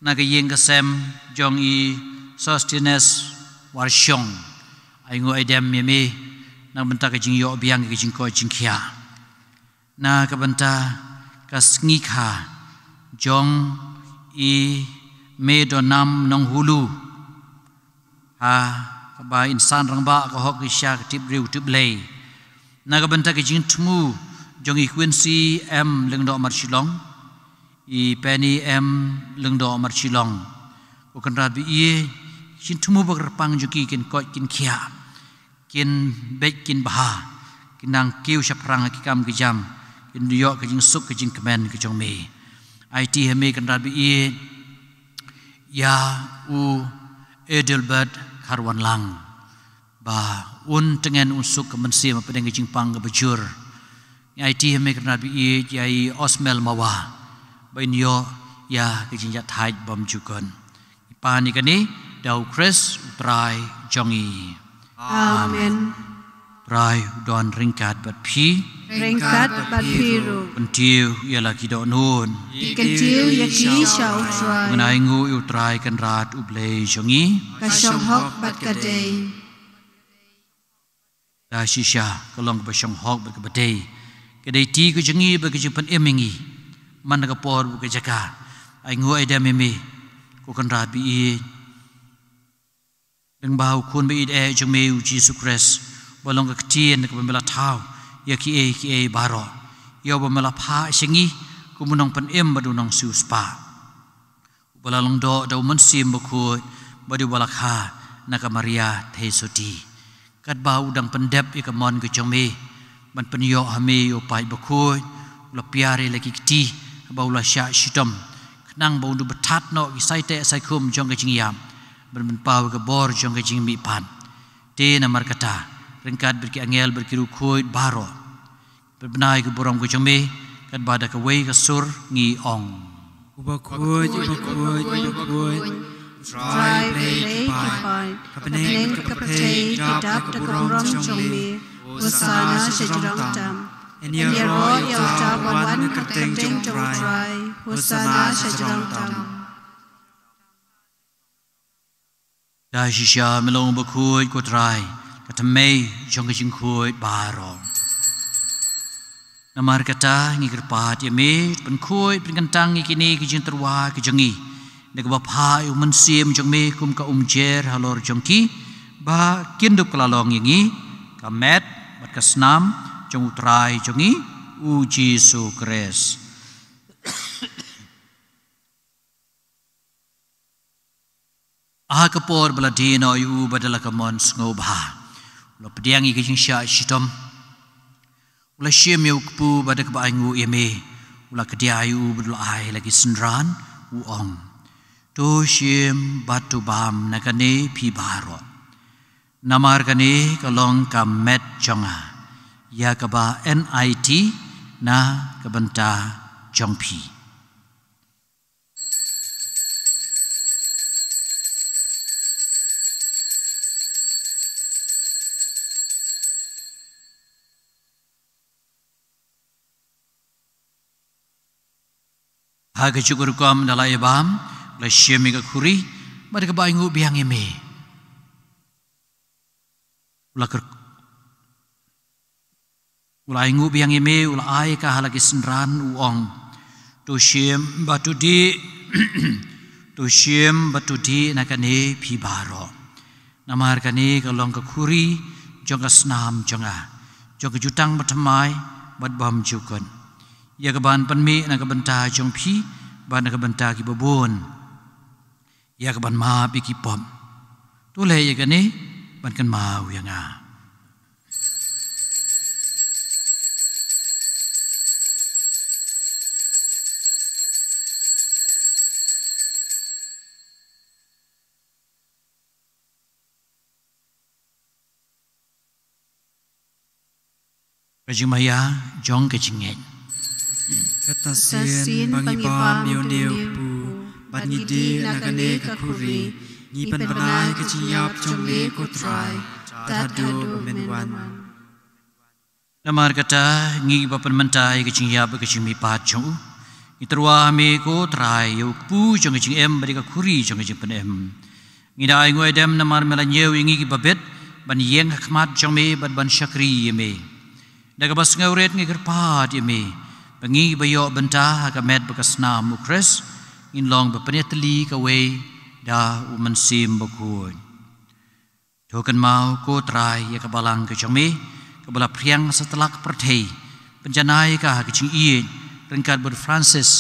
na ka ïing ka sem jong i Sosthenes Warshong. Ainguh aidem ïa me Na ka bynta ka jingïoh biang ka jingkoit jingkhiah. Na ka bynta ka sngi kha jong i Medonam Nonghulu, ha kaba insan rangbah ka hok sha ka tip briew tip Blei. Na ka bynta ka jingthmu jong i Quincy M Lyngdoh Marshillong, i Penny M Lyngdoh Marshillong. Ko Kynrad ba ïeit, jingthmu ba kyrpang jong ki kin koit kin khiah, kin beit kin bha, kin nang kiew shaphrang ha ki kam ki jam, kin ïoh ka jingsuk ka jingkmen ka jong me. Aiti ha me Kynrad ba ïeit ïa u Adelbert Kharwanlang, ba un tngen un suk ka mynsiem hapdeng ka jingpang kaba jur. Ngi aiti ha me Kynrad ba ïeit ïa i Osmel Mawa, ba in ïoh ïa ka jingïathait bymjukut. Ngi pan ïa kane da u Khrist u Trai jong ngi. Amen. Trai u don ryngkat bad phi. Ryngkat bad phi ruh. Kyntiew ïa la ki dohnud. Kyntiew ïa ki sha u Trai. Ngin ai nguh ïa u Trai Kynrad u Blei jong ngi. Ka shong hok bad ka dei. Da shisha ka long kaba shong hok bad kaba dei. Ka dei ti ka jong ngi bad ka jingpynim ïa ngi. Man la ka por bad ka jaka. Ai nguh ai dem ïa me, ko Kynrad ba ïeit, lyngba u Khun ba ïeit eh jong me u Jisu Khrist, ba long ka ktien kaba me la thaw ïa kiei kiei baroh, ïa uba me la phah sha ngi kum u nongpynim bad u nongsiewspah, uba la lyngdoh da u Mynsiem Bakhuid bad uba la kha na ka Maria Theisotti. Katba u dang pyndep ïa ka mon ka jong me ban pynïoh ha me ïa u paid bakhuid, u la piar ïa la ki kti, ba u la shah shitom, khnang ba un dup bthat noh ki saiteh saikhum jong ka jingïap, ban pynpaw ïa ka bor jong ka jingmihpat. Te namar kata, ryngkat bad ki angel bad ki riewkhuid baroh, pynbna ïa ka burom ka jong me, katba da kawei ka sur ngi ong. Uba khuid, uba khuid, uba khuid, Trai Blei ki paid. Ka bneng bad ka pyrthei ki dap da ka burom jong me. Hosana sha jrong tam. Yn ïaroh ïa uta uba wan ha ka kyrteng jong u Trai. Hosana sha jrong tam. Da shisha me long uba khuid ko Trai, ka thymmei jong ka jingkhuid baroh. Namar kata ngi kyrpad ïa me, pynkhuid pynkyntang ïa kine ki jingtyrwa ki jong ngi, da kaba phah ïa u Mynsiem jong me kum ka umjer halor jong ki, ba kin dup kylla long ïa ngi ka met bad ka snam jong u Trai jong ngi u Jisu Khrist. Ha ka por ba la die noh ïa u bad da la ka mon sngewbha, u la pdiang ïa ka jingshah shitom, u la shim ïa u kpu bad da kaba ainguh ïa me, u la kdia ïa u bad u la ai ha la ki synran, u ong. To shim bad to bam na kane phi baroh. Namar kane ka long ka met jong nga, ïa kaba yn aiti na ka bynta jong phi. Ha kajuh ka rukom da la ïabam, u la shim ïa ka khuri, bad da kaba ainguh biang ïa me, u la kyrk-, u la ainguh biang ïa me, u la ai ka ha la ki synran, u ong. To shim bad to dih, to shim bad to dih na kane phi baroh. Namar kane ka long ka khuri jong ka snam jong nga, jong ka jutang bathymmai bad bymjukut, ïa kaban pynmih na ka bynta jong phi bad na ka bynta kiba bun, ïa kaban map ïa ki pop. To leh ïa kane ban kynmaw ïa nga. Ka jingmaïa jong ka jingngeit. Kata sien ba ngi bam ïa une u kpu bad ngi dih na kane ka khuri, ngi pynbna ïa ka jingïap jong me ko Trai, tad haduh ba men wan. Namar kata, ngi ba pynmynta ïa ka jingïap bad ka jingmihpat jong u, ngi tyrwa ha me ko Trai, ïa u kpu jong ka jingim bad ïa ka khuri jong ka jingpynim. Ngi da ainguh aidem namar me la ñiew ïa ngi kiba bit, ban ïeng ha khmat jong me bad ban shakri ïa me. Da kaba sngewrit ngi kyrpad ïa me ba ngi ba ïoh bynta ha ka met bad ka snam u Khrist ngin long ba pynïatylli kawei da u Mynsiem Bakhuid. To kynmaw ko Trai ïa ka balang ka jong me kaba la phriang satlak pyrthei, pynjanai ka ha ka jingïeit ryngkat bad Francis,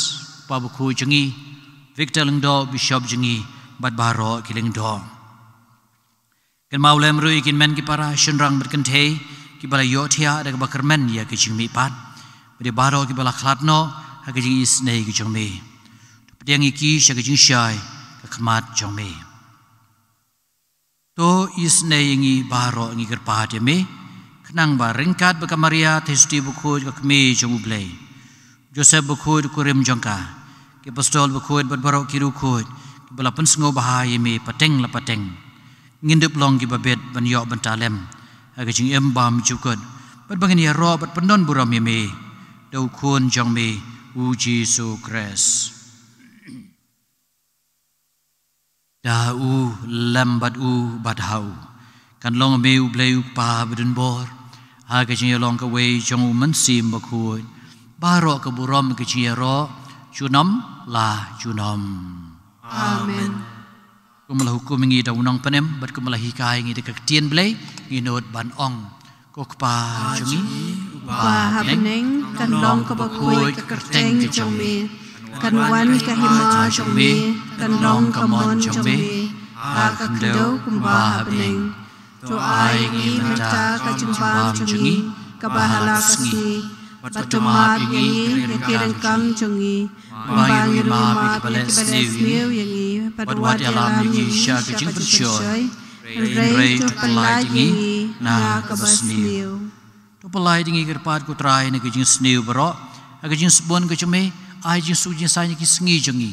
Pa Bakhuid jong ngi, Victor Lyngdoh, Bishop jong ngi, bad baroh ki lyngdoh. Kynmaw lem ruh ïa ki hynmen ki para shynrang bad kynthei kiba la ïohthiah da kaba kyrmen ïa ka jingmihpat, bad ïa baroh kiba la khlad noh ha ka jingisynei ka jong me. To pdiang ïa ki sha ka jingshai ka khmat jong me. To isynei ïa ngi baroh ngi kyrpad ïa me, khnang ba ryngkat bad ka Maria Theisotti Bakhuid ka kmie jong U Blei, Joseph Bakhuid u kurim jong ka, ki apostol bakhuid bad baroh ki riewkhuid kiba la pynsngewbha ïa me pateng la pateng, ngin dup long kiba bit ban ïoh bynta lem ha ka jingim bymjukut, bad ba ngin ïaroh bad pyndonburom ïa me da u Khun jong me, u Jisu Khrist. Da u, lem bad u, bad ha u, kan long ïa me U Blei U Kpa badonbor, ha ka jingïalong kawei jong U Mynsiem Bakhuid, baroh ka burom ka jingïaroh junom la junom. Amen. Kumba la hukum ïa ngi da u Nongpynim bad kumba la hikai ïa ngi da ka Ktien Blei, ngin nud ban ong: Ko Kpa jong ngi uba ha bneng, kan long kaba khuid ka kyrteng ka jong me. Kan wan ka hima jong me, kan long ka mon jong me ha ka khyndew kumba ha bneng. To ai ïa ngi mynta ka jingbam jong ngi kaba ha la ka sngi, bad to map ïa ngi ïa ki ryngkang jong ngi, kumba ngi ruh ngi map ïa kiba leh sniew ïa ngi, bad wat ïalam ïa ngi sha ka jingpynshoi, hynrei to pyllait ïa ngi na kaba sniew. To pyllait ïa ngi kyrpad ko Trai na ka jingsniew baroh, ha ka jingsbun ka jong me, ai jingsuk jingsaiñ ha ki sngi jong ngi,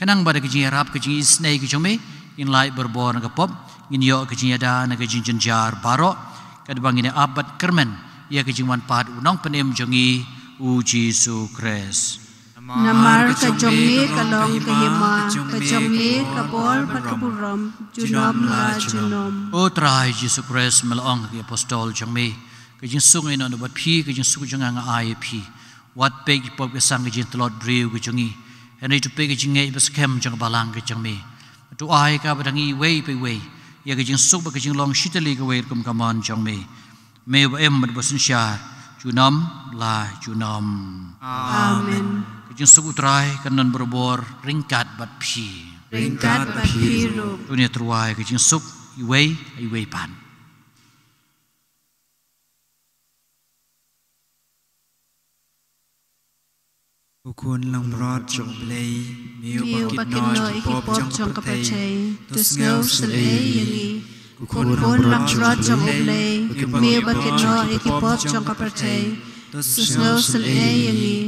khnang ba da ka jingïarap ka jingisynei ka jong me, ngin lait borbor na ka pop, ngin ïoh ka jingïada na ka jingjynjar baroh, katba ngin ïa ap bad kyrmen ïa ka jingwan pat U Nongpynim jong ngi, U Jisu Khrist. Namar ka jong me ka long ka hima, ka jong me ka bor bad ka burom junom la junom. Ko Trai Jisu Khrist, me la ong ha ki apostol jong me: Ka jingsuk nga ïehnoh noh bad phi, ka jingsuk jong nga nga ai ïa phi. Wat peit ki pop ki sang ka jingtlot briew ka jong ngi, hynrei to peit ka jingngeit ba skhem jong ka balang ka jong me. To ai ka ba dang iwei pa iwei ïa ka jingsuk bad ka jinglong shitylli kawei ruh kum ka mon jong me, me uba im bad ba synshar junom la junom. Amen. Ka jingsuk U Trai kan don barabor ryngkat bad phi. Ryngkat bad phi ruh. To ngin ïatyrwa ïa ka jingsuk iwei pa iwei pat. Ko Khun langbrot jong U Blei, me uba kit noh ïa ki pop jong ka pyrthei, to sngew sngewsih ïa ngi. Ko Khun langbrot jong U Blei, me uba kit noh ïa ki pop jong ka pyrthei, to sngew sngewsih ïa ngi.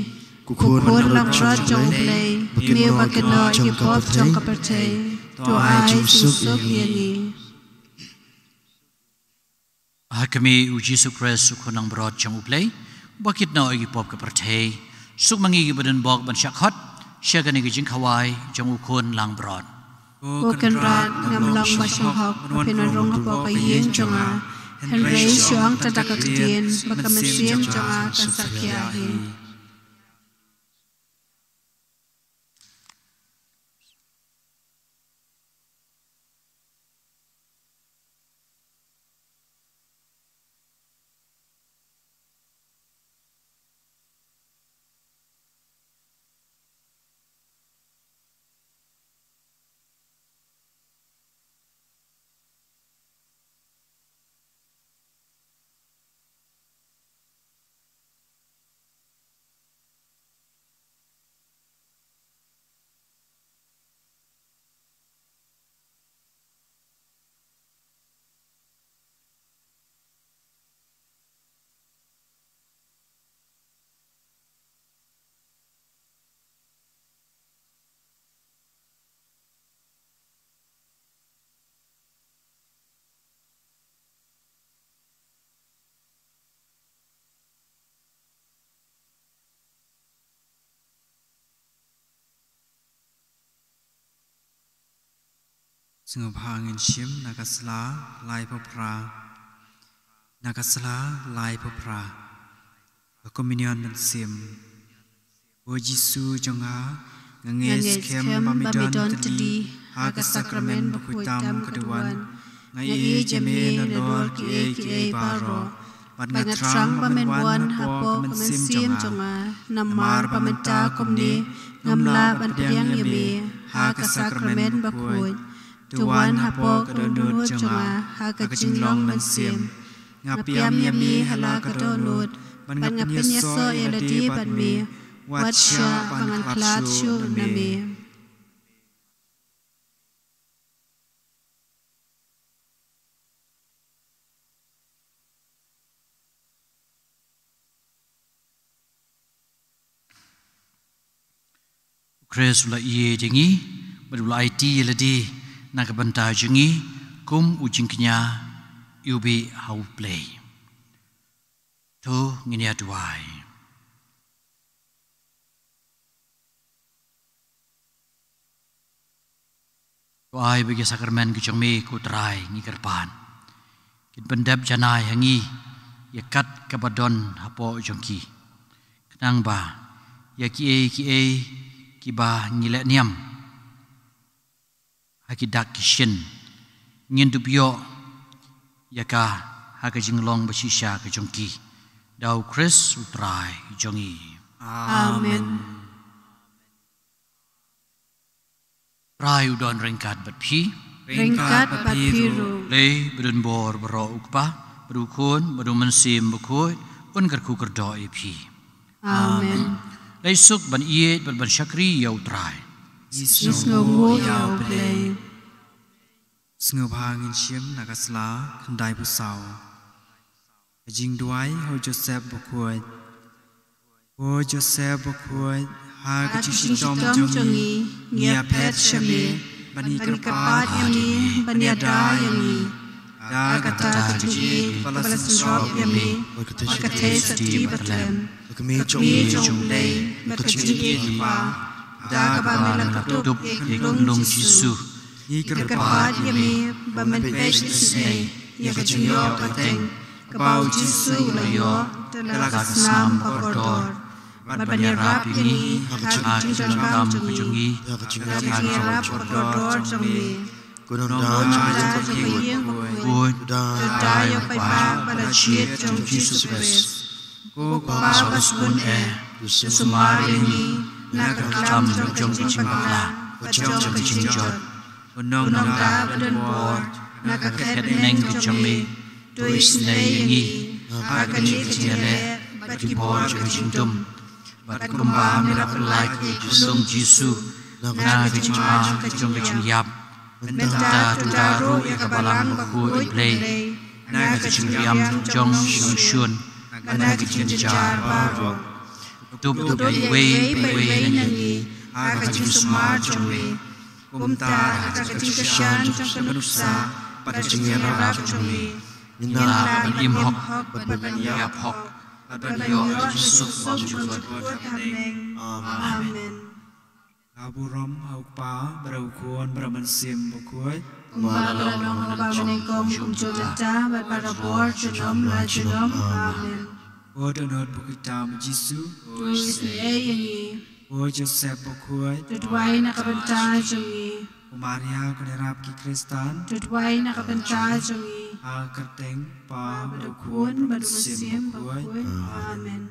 Ko Khun langbrot jong U Blei, me uba kit noh ïa ki pop jong ka pyrthei, to ai jingsuk ïa ngi. Ha kmie U Jisu Khrist, U Khun langbrot jong U Blei, uba kit noh ïa ki pop ka pyrthei, suk ma ngi kiba don bok ban shah khot sha kane ka jingkhawai jong U Khun langbrot. Ko Kynrad, ngam long ba sngewhok ba phin wan rung hapoh ka ïing jong nga, hynrei shu ong tang da ka ktien bad ka mynsiem jong nga kan sa khiah hi. Sngewbha ngin shim na ka sla laiphew phra. Na ka sla laiphew phra. Ka Komunion Mynsiem. O Jisu jong nga, nga ngeit skhem ba me don tylli ha ka sakramen bakhuid tam ka duwan. Nga ïeit ïa me nador kiei kiei baroh. Bad nga thrang ba men wan hapoh ka mynsiem jong nga, namar ba mynta kumne ngam lah ban pdiang ïa me ha ka sakramen bakhuid. To wan hapoh ka dohnud jong nga ha ka jinglong mynsiem. Nga pdiang ïa me ha la ka dohnud, bad nga pynïasoh ïa lade bad me, wat shah ba ngan khlad shuh na me. U Khrist u la ïeit ïa ngi, bad u la aiti ïa lade na ka bynta jong ngi, kum u jingkñia ïa u bih ha u Blei. To ngin ïa duwai. To ai ba ki sakramen ki jong me ko Trai ngi kyrpad kin pyndep janai ha ngi ïa kat kaba don hapoh jong ki. Khnang ba ïa kiei kiei kiba ngi leh niam ha ki dak ki shin ngin dup ïoh ïa ka ha ka jinglong ba shisha ka jong ki. Da u Khrist u Trai jong ngi. Amen. Trai u don ryngkat bad phi. Ryngkat bad phi ruh. Lei ba don bor baroh u Kpa, bad u Khun, bad u Mynsiem Bakhuid, un kyrkhu kyrdoh ïa phi. Amen. Lei suk ban ïeit bad ban shakri ïa u Trai. Ngi sngewnguh ïa u Blei. Sngewbha ngin shim na ka sla khyndai phew saw. Ka jingduwai ha u Joseph Bakhuid. O Joseph Bakhuid, ha ka jingshitom jong ngi, ngi ïa phet sha me, bad ngi kyrpad ïa me, ban ïada ïa ngi. Da kata ka jingïeit ba la synshop ïa me, bad ka theisotti bathylliem. Ka kmie jong U Blei, bad ka jingïeit Kpa, da kaba me la kdup ïa ka khunlung Jisu. Ngi kyrpad ïa me, ba men peit isynei ïa ka jingïoh pateng kaba U Jisu u la ïoh da la ka snam bakordor. Bad ban ïarap ïa ngi ha ka jingdonkam ka jong ngi, ha ka jingïarap bakordor jong me. Ko Nongdah jong ka ïing bakhuid, to da ïa u paidbah ba la jied jong U Jisu Khrist. Ko Kpa ba sbun eh, to sumar ïa ngi na ka khlam jong ka jingbakla bad jong ka jingjot. Ko Nongdah ba donbor, na ka kyrteng ka jong me, to isynei ïa ngi ha kane ka jingïaleh bad ki bor jong ka jingdum. Bad kumba me la pyllait ïa u khunlung Jisu na ka jingma jong ka jingïap, mynta to da ruh ïa ka balang bakhuid U Blei na ka jingriam jong u shun bad na ka jingjynjar baroh. To dup iwei pa iwei na ngi ha ka jingsumar jong me, kumta ha ka jingkyrshan jong ka nuksa bad ka jingïarap jong me, ngin lah ban im hok bad ban ïap hok bad ban ïoh ka jingsuk bymjukut. Amen. Ka burom ha u Kpa, bad ha u Khun, bad ha u Mynsiem Bakhuid. Kumba la long ha kaba nyngkong, kumjuh mynta bad barabor, junom la junom. Amen. Ko dohnud bakhuid tam U Jisu, to isynei ïa ngi. Ko Joseph Bakhuid, to duwai na ka bynta jong ngi. Ko Maria, ko nongïarap ki Khristan, to duwai na ka bynta jong ngi. Ha ka kyrteng U Kpa, bad U Khun, bad U Mynsiem Bakhuid. Amen.